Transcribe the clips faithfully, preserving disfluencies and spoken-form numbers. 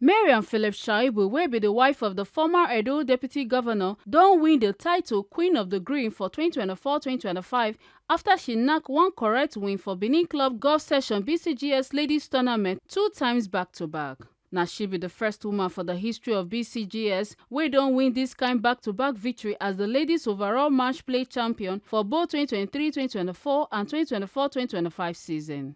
Mariam Philip Shaibu, wey be the wife of the former Edo deputy governor, don win the title Queen of the Green for twenty twenty-four twenty twenty-five after she knack one correct win for Benin Club Golf Session B C G S Ladies Tournament two times back to back. Na she be the first woman for the history of B C G S wey don win this kind back-to-back victory as the ladies overall match play champion for both twenty twenty-three twenty twenty-four and twenty twenty-four twenty twenty-five season.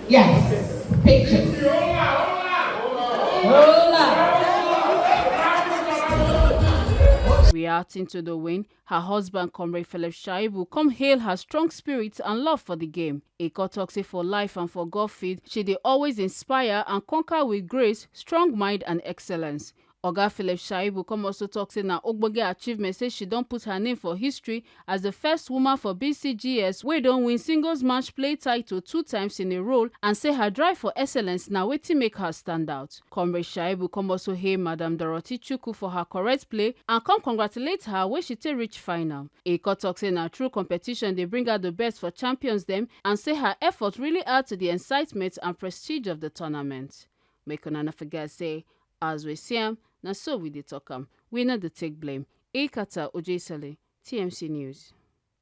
Yes, pictures. Reacting to the win, her husband, Comrade Philip Shaibu, come hail her strong spirit and love for the game. E come talk say for life and for golf field, she dey always inspire and conquer with grace, strong mind and excellence. Oga Philip Shaibu come also talk say na ogbonge achievement say she don put her name for history as the first woman for B C G S wey don win singles match play title two times in a row and say her drive for excellence na wetin make her stand out. Comrade Shaibu come also hail Madam Dorothy Chukwu for her correct play and come congratulate her wey she take reach final. E come talk say na true competition dey bring out the best for champions dem and say her effort really add to the excitement and prestige of the tournament. Make una no forget say, as we see am, na so we dey talk am. We no dey take blame. Ikata Ojesele, T M C News.